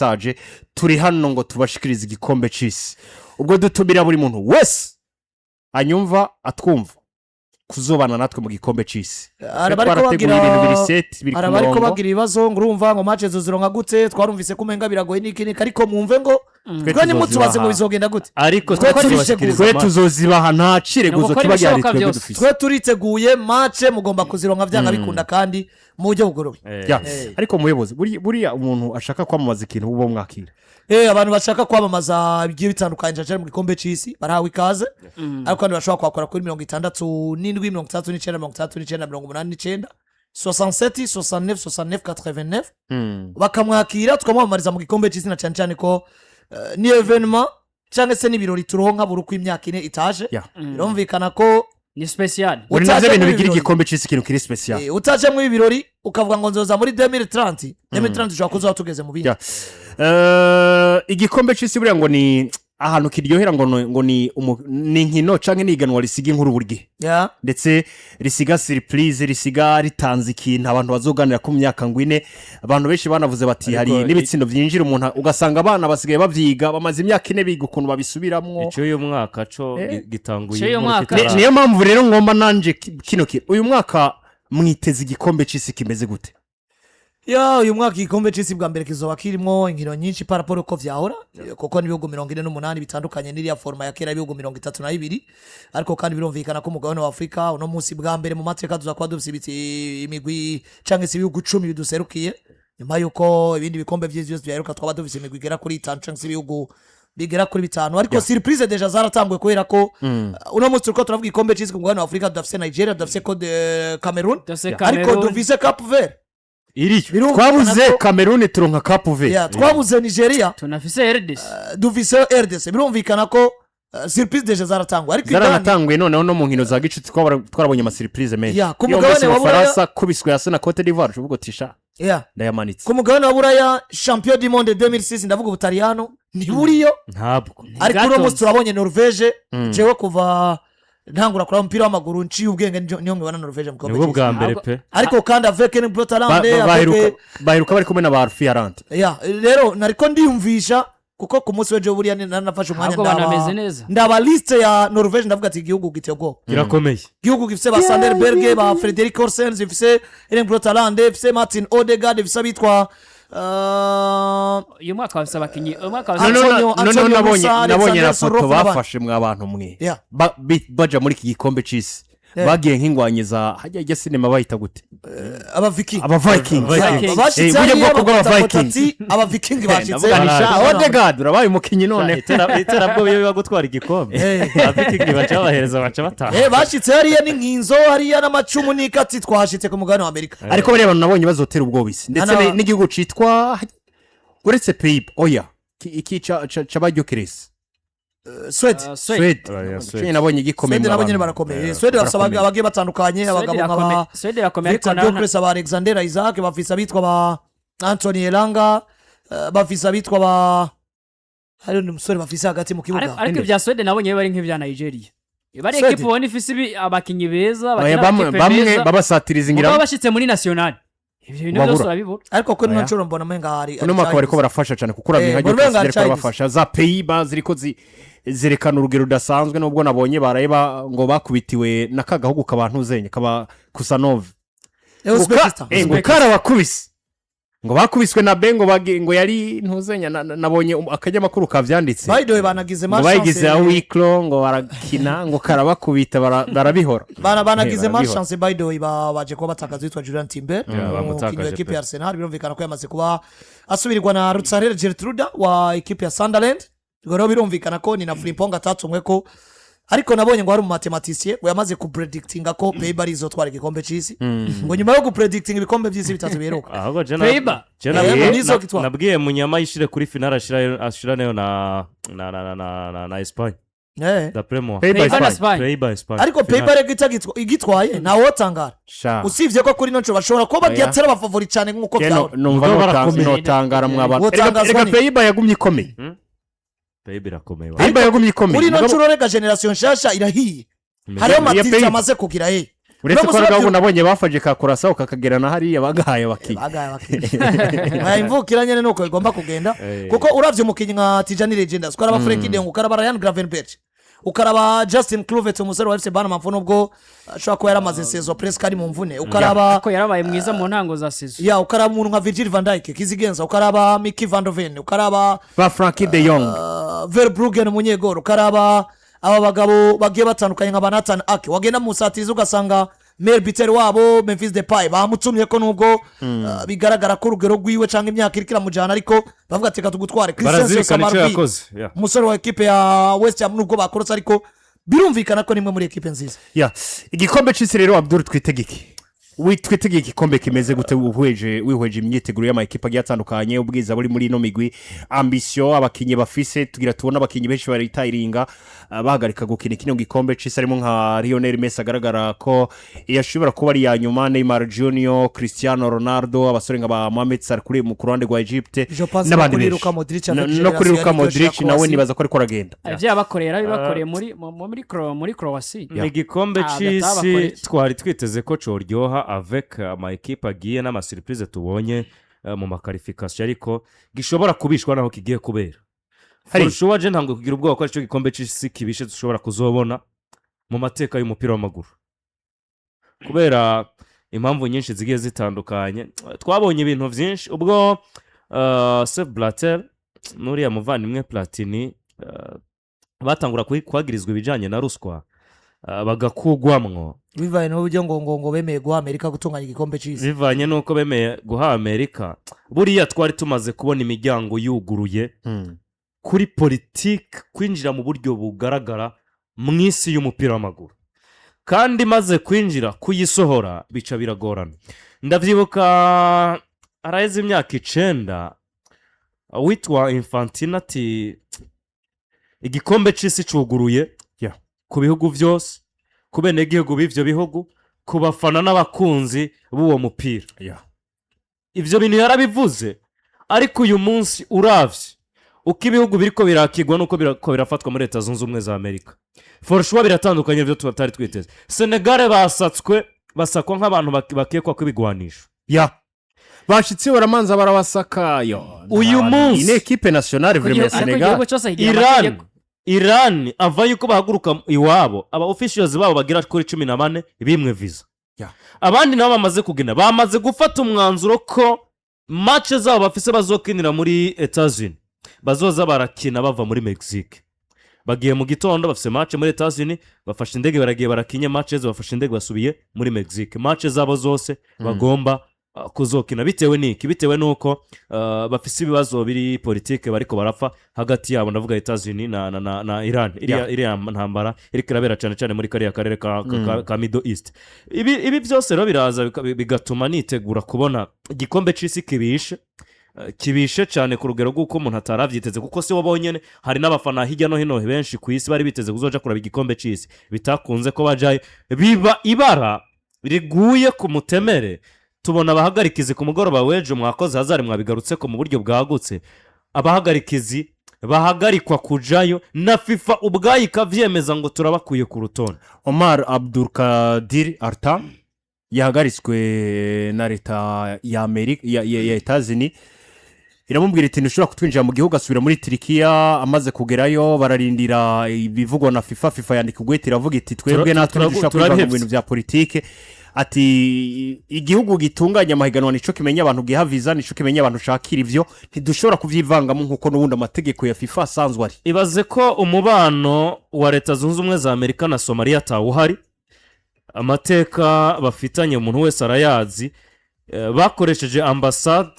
Taje turi hano ngo tubashikirize igikombe c'isi. Ubwo dutumira buri muntu wese anyumva, atwumva, kuzobana natwe mu gikombe c'isi. Hari abariko Twarateguye bagira ibintu biri set, biri hari ku abariko murongo. bagira ibibazo ngo urumva ngo match zozironka gute. Twarumvise ko umenga biragoye n'iki n'iki, ariko mwumve ngo Twe twe ntimutubaze ngo tuzozibaha. bizogenda gute. Ariko Twe tuzobashikiriza Twe match. tuzozibaha, nta cireguzo Ni ugukora kiba gihari ibishoboka twebwe byose. dufise. Twe turiteguye, match mugomba kuzironka vyanga bikunda kandi mu buryo bugoroye. Ya, ariko muyobozi, buriya umuntu ashaka kwamamaza ikintu uba mwakira. Abantu bashaka kwamamaza bigiye bitandukanye cyane mu gikombe c'isi barahawe ikaze, ariko kandi bashobora kwakora kuri 67 69 69 89, 67 69 69 89, bakamwakira tukamwamamariza mu gikombe c'isi, na cyane cyane ko ni événement cyangwa se n'ibirori turonka buri uko imyaka 4 itaje. Birumvikana ko ni spécial. Buri utaje navyo bintu muri bigira ibi birori. Igikombe c'isi ikintu kiri spécial. Utaje muri ibi birori ukavuga ngo nzoza muri 2030, 2030 ushobora kuzoba tugeze mu bindi. Ya. Igikombe c'isi buriya ngo ni ahantu kiryohera, ngo ni inkino canke ni iganwa risiga inkuru buri gihe, ndetse risiga surprise, risiga ritanze ikintu abantu bazoganira ku myaka ngo 4. Abantu benshi banavuze bati hari Ariko n'ibitsindo byinjira umuntu, ugasanga abana basigaye babyiga, bamaze imyaka 4 biga ukuntu babisubiramwo. Icyo uyu mwaka co gitanguye Ico uyu inkuru mwaka- Niyo mpamvu rero ngomba nanje kino kintu, uyu mwaka mwiteze igikombe c'isi kimeze gute? Ya, uyu mwaka igikombe c'isi bwa mbere kizoba kirimo inkino nyinshi par rapport uko vyahora, kuko n'ibihugu 48 bitandukanye n'iriya format ya kera y'ibihugu 32. Ariko kandi birumvikana ko umugabane wa Afurika uno munsi bwa mbere mu mateka tuza kuba dufise imigwi canke se ibihugu 10 biduserukiye, nyuma yuko ibindi bikombe vy'isi byose byaheruka twaba dufise imigwi igera kuri itanu canke se ibihugu bigera kuri bitanu. Ariko surprise déjà zaratanguye, kubera ko uno munsi turiko turavuga igikombe c'isi ku mugabane wa Afurika, tudafise Nigeria, tudafise Cote Cameroon, Dufise ariko Cameroon. dufise Cap Vert. Iriyo. Birumvikana Twabuze Cameroon, turonka Cap Vert. Ya, twabuze Nigeria, Tunafise RDC. Dufise RDC. Birumvikana ko surprise déjà zaratangwa, ariko indani Zaranatanguye noneho no mu nkino za gicuti twarabonye amasurprise menshi. Ya, ku Iyo mugabane mbese wa Buraya- Ubufaransa kubiswe hasi na Cote d'Ivoire, uvuga uti sha, Ya. ndayamanitse. Ku mugabane wa Buraya, champion du monde 2006, ndavuga Ubutaliyano, ntiburiyo. Ntabwo. Ariko uno munsi turabonye Norvege. Jewe kuva ntangura kuraba umupira w'amaguru nciye ubwenge, niyo nkibona Norvege mu gikombe Nibwo c'isi. bwa mbere Ntabwo- pe. Ariko kandi avec Braut Haaland, Baheruka bari kumwe na ba Alfie Haaland. Ya, rero nariko ndiyumvisha, kuko ku munsi w'ejo buriya nafashe umwanya Ahubwo banameze neza. ndaba liste ya Norvege, ndavuga ati igihugu giteye ubwoba, Kirakomeye. igihugu gifise ba Sander Berge, ba Fredrik Aursnes, gifise Erling Braut Haaland, gifise Martin Odegaard, gifise abitwa Uyu mwaka bafise abakinyi, uyu mwaka bafise Noneho Antonio- noneho Antonio nabonye Musa, nabonye na Alexander foto Sorloth n'abandi. bafashe mwa bantu mwe. Baja muri iki gikombe c'isi bagiye nk'ingwanyi za hajya ijya sinema bayita gute? Aba Viking. Aba Vikings. Vikings. Bashitse Burya hariya bwoko bw'aba bakata Vikings. ati aba Viking bashitse. Ndavuga nti sha, Odegaard urabaye umukinyi none. Iterabwoba iyo biba gutwara igikombe, Abavikingi baca babahereza, baca bataha. Bashitse hariya n'inkinzo hariya n'amacumu n'ikatsi, twashitse ku mugabane wa Amerika. Ariko bariya bantu nabonye bazotera ubwoba isi, ndetse n'igihugu citwa, uretse Pays-Bas, oya, iki c'abaryokeresi. Swede. Swede. Swede. Oya, Swede. Cyo nabonye gikomeye Swede mu nabo nyine bantu. barakomeye. Swede bafise Barakomeye. abagiye batandukanye, abagabo nka ba Swede irakomeye, ariko Victor nayo Gyökeres, aba Alexander Isak, bafise abitwa ba Anthony Elanga, bafise abitwa ba, hari undi musore bafise hagati mu kibuga. Ariko ibya Swede nabonye bari nk'ibya Nigeria, bari Swede. ekipe ubona ifise abakinyi beza Oya, bakina bamwe amakipe bamwe meza, babasatiriza mugabo ngira bashitse muri national ivyo bintu byose Babura. urabibura. Ariko kuri ino Oya. nshuro mbona umenga hari Uno mwaka bariko barafasha cyane, kuko uravye nka Mbona Gyökeres umenga hari bariko barabafasha, za Pays-Bas ziriko zerekana urugero rudasanzwe, nubwo nabonye baraye ngo bakubitiwe na ka gahugu kabantu kaba Kusanov. Uzbekistan. Ngo karabakubise, ngo bakubiswe na be, ngo ngo yari ntuzenya nabonye akanyamakuru kavyanditse. By the way, banagize Ngo bayigize malchance. awiklo, ngo barakina, ngo karabakubita, barabihora. Banagize Barabihora. malchance, by the way, baje kuba batakaza witwa Julian Timber, Yeah, bamutakaje umukinnyi wa ekipe pe. ya Arsenal. Birumvikana ko yamaze kuba asubirirwa na Lutsharel Geertruida wa ekipe ya Sunderland. Ubwo rero birumvikana ko ni na Frimpong atatumwe ko, ariko nabonye ngo hari umumathématicien ngo yamaze kupredictinga ko Pays-Bas izotwara igikombe c'isi, ngo nyuma yo gupredictinga ibikombe by'isi bitatu biheruka. Ahubwo je Pays-Bas. je Nizo gitwara. nabwiye Munyama yishire kuri finale, ashiraneyo na Espagne. D'après moi, Pays-Bas, Pays-Bas na Espagne. Espagne. Pays-Bas, Espagne. Ariko Finale. Pays-Bas rero igitwaye ntawotangara, Sha. usibye ko kuri ino nshuro bashobora kuba bagiye Oya. atari abafavori cyane nk'uko Je byahora. numva Mugabo barakomeye. notangara mwabana. Wotangazwa Reka Pays-Bas yagumye ikomeye. Pays-Bas irakomeye. Pays-Bas yagumye ikomeye. Kuri ino Mugabo- nshuro rega génération nshasha irahiye, hariho Iya matiriti Pays-Bas. amaze kugira. Uretse Uno ko munsi hari agahugu nabonye bafashe ka Curaçao kakagera na hariya, bagahaye abakinnyi. Bagaye abakinnyi. Aya imvukira nyene nuko igomba kugenda, kuko uravye umukinnyi nka Tijjani Reijnders, ukaraba Frenkie de Jong, ukaraba Ryan Gravenberch, ukaraba Justin Kluivert, umusore wa FC Bournemouth, nubwo ashobora kuba yaramaze saison presque ari mu mvune, ukaraba Ko yarabaye mwiza mu ntango za saison. Ya, ukaraba umuntu nka Virgil van Dijk kizigenza, ukaraba Micky van de Ven, ukaraba ba Frenkie de Jong, Verbruggen umunyegoro, ukaraba aba bagabo bagiye batandukanye nka ba Nathan Ake, wagenda mu musatirizi ugasanga meilleur buteur wabo Memphis Depay bamutumye ko, nubwo bigaragara ko urugero rwiwe cyangwa imyaka iriko iramujyana, ariko bavuga ati reka tugutware. Crysencio Barazirikana icyo Summerville, yakoze, yeah. umusore wa ekipe ya West Ham, nubwo bakorotse, ariko birumvikana ko nimwe muri ekipe nziza. Ya, igikombe c'isi rero, Abdul, twitege iki? Twitege igikombe kimeze gute uhweje wihweje imyiteguro y'amakipe agiye atandukanye, ubwiza buri muri ino migwi, ambition abakinnyi bafise? Tugira tubona abakinnyi benshi baritayiringa, bahagarika gukina kino gikombe c'isi, harimo nka Lionel Messi agaragara ko yashobora kuba ari iya nyuma, Neymar Junior, Cristiano Ronaldo, abasore nka ba Mohamed Salah kuri mu ku ruhande rwa Egypte Je pense n'abandi no kuri benshi. Luka Modric avec No kuri Luka génération Modric ya nawe Croatie. nibaza ko ariko aragenda. Ibyo yabakoreye yarabibakoreye muri Croatie. Ni igikombe Ah, c'isi batabakora iki? twari twiteze ko coryoha avec ama ekipe agiye n'ama surprise tubonye mu ma qualification, ariko gishobora kubishwa naho kigiye kubera. For sure je ntabwo kugira ubwoba ko aricyo gikombe c'isi kibishe dushobora kuzobona mu mateka y'umupira w'amaguru, kubera impamvu nyinshi zigiye zitandukanye. Twabonye ibintu byinshi ubwo Sepp Blatter n'uriya muvandimwe Platini batangura kuhagirizwa ibijyanye na ruswa, bagakugwamwo. Bivanye n'uburyo ngo bemeye guha Amerika gutunganya igikombe c'isi. Bivanye n'uko bemeye guha Amerika, buriya twari tumaze kubona imiryango yuguruye kuri politiki kwinjira mu buryo bugaragara mu isi y'umupira w'amaguru, kandi maze kwinjira kuyisohora bica biragorana. Ndabyibuka araheze imyaka 9, witwa Infantino ati igikombe cy'isi cuguruye ku bihugu byose, ku benegihugu b'ibyo bihugu, ku bafana n'abakunzi b'uwo mupira. Ibyo bintu yarabivuze, ariko uyu munsi uravye uko ibihugu biriko birakigwa n'uko biriko birafatwa muri Leta Zunze Ubumwe za Amerika, for sure biratandukanye ibyo tutari twiteze. Senegale basatswe, basakwa nk'abantu bakekwa ko ibigwanisho. Ya, bashitse baramanza barabasaka yo. Uyu munsi- Iyi ni équipe nationale vraiment ya Ariko Senegal. igihugu cyose kigira Iran, amategeko. Iran ava yuko bahaguruka iwabo, aba officials babo bagera kuri 14 bimwe visa. Abandi nabo bamaze kugenda, bamaze gufata umwanzuro ko match zabo bafise bazokinira muri Etats-Unis bazoza barakina bava muri Mexique. Bagiye mu gitondo, bafise match muri Etats-Unis, bafashe indege baragiye, barakinye match, bafashe indege basubiye muri Mexique. Match zabo zose bagomba kuzokina, bitewe n'iki? Bitewe n'uko bafise ibibazo biri politike bariko barapfa hagati yabo, ndavuga Etats-Unis na Iran. Iriya iriya ntambara iriko irabera cyane cyane muri kariya karere ka Middle East. Ibi byose rero biraza bigatuma nitegura kubona igikombe c'isi kibishe, kibishe cyane ku rugero rw'uko umuntu atarabyiteze, kuko si bo bonyine, hari n'abafana hirya no hino benshi ku isi bari biteze kuzoja kuraba igikombe c'isi, bitakunze ko bajayo, biba ibara riguye ku mutemere. Tubona abahagarikizi ku mugoroba w'ejo, mwakoze hazari mwabigarutse ko mu buryo bwagutse, abahagarikizi bahagarikwa kujayo na FIFA ubwayo ikavyemeza ngo turabakuye ku rutonde. Omar Abdulkadir Arta yahagaritswe na leta ya Amerika ya Etazini, iramubwira iti ntushobora kutwinjira mu gihugu. Asubira muri Turikiya, amaze kugerayo bararindira ibivugwa na FIFA. FIFA yandika ugwete iravuga iti twebwe natwe ntidushobora kwivanga mu Turabihevye. bintu bya politike. Ati igihugu gitunganya amahiganwa nico kimenya abantu giha visa, nico kimenya abantu ushakira, ivyo ntidushobora kuvyivangamo nk'uko n'ubundi amategeko ya FIFA asanzwe ari. Ibaze ko umubano wa Leta Zunze Ubumwe za Amerika na Somaliya atawuhari, amateka bafitanye umuntu wese arayazi. Bakoresheje ambasade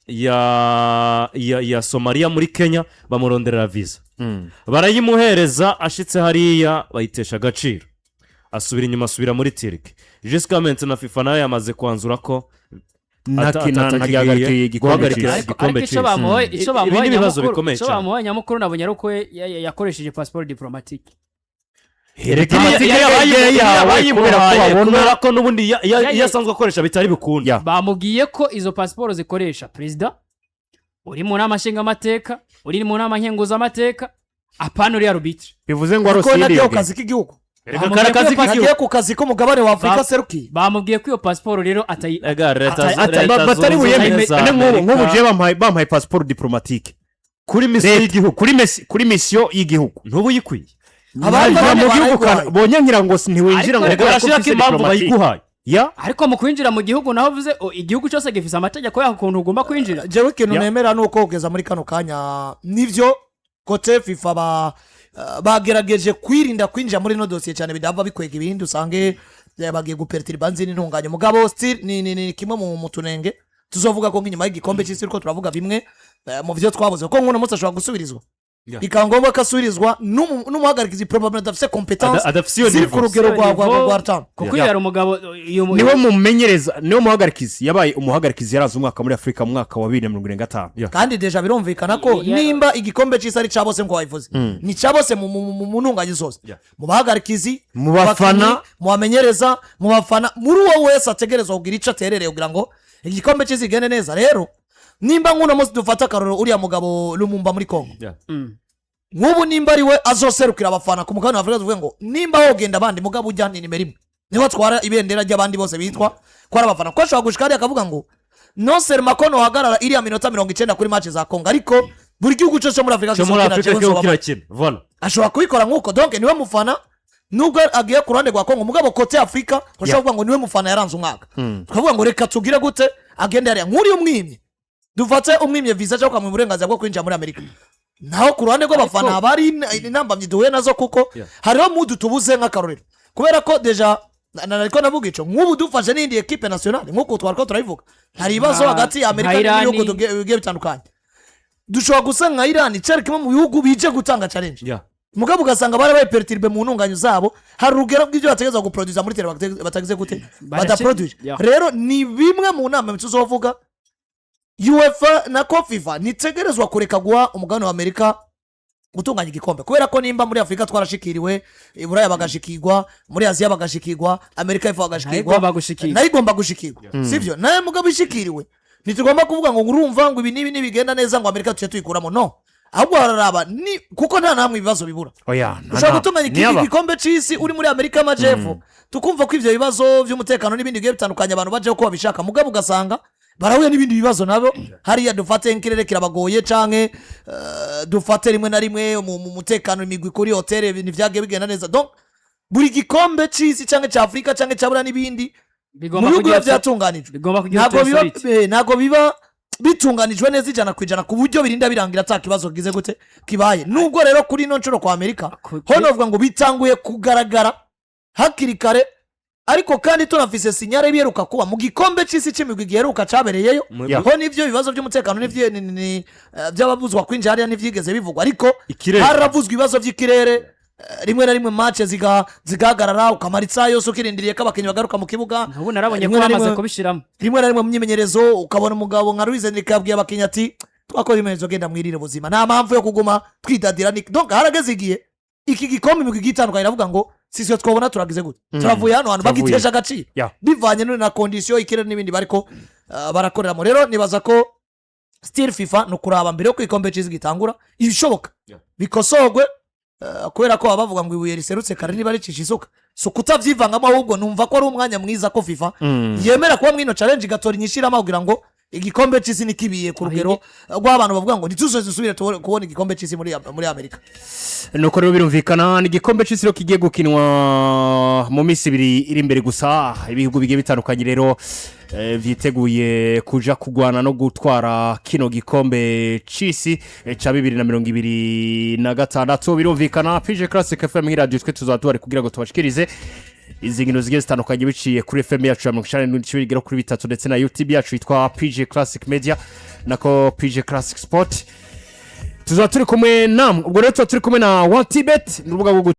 ya Somaliya muri Kenya, bamuronderera visa, barayimuhereza, ashitse hariya bayitesha agaciro, asubira inyuma, asubira muri Turquie. Jusqu'à maintenant FIFA nayo yamaze kwanzura ko ntagihagarikiye igikombe guhagarika c'isi. Ariko igikombe ariko icyo c'isi. bamuhoye icyo Ibi bamuhoye ni ibibazo nyamukuru, bikomeye icyo cyane. bamuhoye nyamukuru nabonye ari uko yakoresheje passeport diplomatique. Diplomatique yayihawe kubera ko babona kubera ko n'ubundi iyo asanzwe akoresha bitari bikunde. Bamubwiye ko izo pasiporo zikoresha perezida uri mu nama nshingamateka, uri mu nama nkenguzamateka, apana uriya arbitre. Bivuze ngo ariko arose nabyo yiriyongera. kazi k'igihugu. Reka Bamubwiye kari ko akazi iyo k'igihugu. Agiye ku kazi k'umugabane wa Afurika serukiye. Bamubwiye ko iyo pasiporo rero atayi Ega, leta Batari zunze buyemere. ubumwe za None nk'ubu Amerika jewe bampaye pasiporo diplomatique kuri misiyo Leta, y'igihugu. Kuri mission y'igihugu. Ntubu uyikwiye. Abandi Nta mu gihugu barayiguhaye. Bonyankira ngo ntiwinjira ngo Ariko kubera ko barashirako ufise impamvu diplomatique. bayiguhaye. Ya. Ariko mu kwinjira mu gihugu naho uvuze igihugu cyose gifise amategeko yaho ukuntu ugomba kwinjira. Jewe ikintu nemera ni uko kugeza muri kano kanya, nivyo, côté FIFA bagerageje kwirinda kwinjira muri ino dosiye cyane, bidava bikwega ibindi, usange bagiye guperturba nzindi ntunganya. Mugabo still ni kimwe mu tunenge tuzovuga ko nk'inyuma y'igikombe cy'isi ariko turavuga bimwe mu byo twabuze, kuko nk'uno munsi ashobora gusubirizwa, bikaba ngombwa ko asubirizwa n'umuhagarikizi probably adafise compétence Adafise iyo ziri niveau. ku rugero Niveau. rwa Arteta. Kuko iyo yari umugabo iyo Niwe mumenyereza, niwe muhagarikizi, yabaye umuhagarikizi yaraza umwaka muri Afurika mu mwaka wa 2045. Kandi déjà birumvikana ko nimba igikombe cy'isi ari cya bose, ngo wabivuze, ni cya bose mu ntunganye zose, mu bahagarikizi, Mu bafana. bakinyi, mu bamenyereza, mu bafana, muri uwo wese ategerezwa kugira icyo aterereye kugira ngo igikombe cy'isi kigende neza. Rero nimba nk'uno munsi dufata akarorero uriya mugabo Lumumba muri Kongo, nk'ubu nimba ari we azoserukira abafana ku mugabane wa Afurika, tuvuge ngo nimba wogenda abandi, mugabo ujya ni nimero imwe, niho atwara ibendera ry'abandi bose bitwa ko ari abafana, ko ashobora gushika hariya akavuga ngo non seulement ko nohagarara iriya minota 90 kuri match za Kongo, ariko buri gihugu cyose cyo muri Afurika cyo muri gizokina, Afurika jewe kiba nzobamo. kirakina, voilà. Ashobora kubikora nk'uko, donc niwe mufana nubwo agiye ku ruhande rwa Kongo, mugabo côté Afurika ushobora kuvuga ngo niwe mufana yaranze umwaka, tukavuga ngo reka tugire gute agende hariya. Nk'uriya umwimye, dufate umwimye visa cyangwa ukamuha uburenganzira bwo kwinjira muri Amerika, naho ku ruhande rw'abafana haba hari intambamyi duhuye nazo, kuko hariho mudu tubuze nk'akarorero, kubera ko déjà nariko navuga ico, nk'ubu dufashe n'indi équipe nationale nk'uko twari ko turabivuga, hari ibibazo hagati ya Amerika nka n'ibihugu Irani. bigiye bitandukanye. Dushobora gusanga nka Irani cari kimwe mu bihugu bije gutanga challenge, mugabo ugasanga barabaye perturbé mu ntunganyo zabo, hari urugero rw'ibyo bategereza guproduza muri terrain batagize gute, badaproduce. Rero ni bimwe mu nama tuzovuga, UEFA na ko FIFA ntitegerezwa kureka guha umugabane wa Amerika gutunganya igikombe, kubera ko nimba muri Afurika twarashikiriwe, i Buraya bagashikirwa, muri Aziya bagashikirwa, Amerika y'Epfo bagashikirwa, Nayo igomba gushikirwa. Nayo igomba gushikirwa, sivyo? Nayo mugabo ishikiriwe, ntitugomba kuvuga ngo urumva ngo ibi n'ibi nibigenda neza ngo Amerika tuce tuyikuramo. No, ahubwo hararaba ni kuko nta namwe ibibazo bibura. Oya. Ushobora gutunganya igikombe c'isi uri muri Amerika y'Amajepfo, tukumva ko ivyo bibazo vy'umutekano n'ibindi bigiye bitandukanye abantu bajeho ko babishaka, mugabo ugasanga barahuye n'ibindi bibazo nabo hariya, dufate nk'ikirere kirabagoye, canke dufate rimwe na rimwe mu mutekano, imigwi kuri hoteli ibintu vyagiye bigenda neza. Donc buri gikombe c'isi canke ca Afurika canke ca Buraya n'ibindi mu bigomba bihugu biba kugira vyatunganijwe, bigomba kugira ntabwo biba autorité. Ntabwo biba bitunganijwe neza 100% ku buryo birinda birangira ata kibazo kigize gute kibaye. Nubwo rero kuri ino nshuro kwa Amerika ho novuga ngo bitanguye kugaragara hakiri kare, ariko kandi tunafise signal ibiheruka kuba mu gikombe c'isi c'imigwi giheruka cabereyeyo. Ho nivyo bibazo by'umutekano n'ivyo by'ababuzwa kwinjira hariya ntivyigeze bivugwa, ariko Ikirere. haravuzwa ibibazo by'ikirere, rimwe na rimwe match zigahagarara, ukamara isaha yose ukirindiriye ko abakinnyi bagaruka mu kibuga. Ubu narabonye ko Rimwe na bamaze rimwe kubishiramo. Rimwe na rimwe mu myimenyerezo ukabona umugabo nka Luis Enrique yabwiye abakinnyi ati: "Twakora imyimenyerezo, genda mwirire ubuzima, nta mpamvu yo kuguma twidadira." Ni donc harageze igihe iki gikombe imigwi igiye itandukanye iravuga ngo si twabona turagize gute, turavuye hano hantu. Turavuye. Bagitesha agaciro bivanye na condition ikirere n'ibindi bariko barakoreramo. Rero nibaza ko still FIFA ni ukuraba mbere yo ku igikombe c'isi gitangura ibishoboka bikosorwe, kubera ko baba bavuga ngo ibuye riserutse kare niba ricisha isuka. Si ukutavyivangamo, ahubwo numva ko ari umwanya mwiza ko FIFA yemera kuba mwino challenge, igatora inyishiramo kugira ngo igikombe c'isi nikibiye ku rugero rw'abantu bavuga ngo ntituzoze dusubire kubona igikombe c'isi muri Amerika. Nuko rero birumvikana, ni igikombe c'isi rero kigiye gukinwa mu minsi 2 iri imbere gusa. Ibihugu bigiye bitandukanye rero vyiteguye kuja kugwana no gutwara kino gikombe c'isi ca 2026. Birumvikana, PG Classic FM nk'iradiyo twe tuzaba tuhari kugira ngo tubashikirize izi nkino zigiye zitandukanye biciye kuri FM yacu ya 94.3 ndetse na YouTube yacu yitwa PG Classic Media, nako PG Classic Sport. Tuzaba turi kumwe namwe. Ubwo rero tuba turi kumwe na Wantibet n'urubuga rwo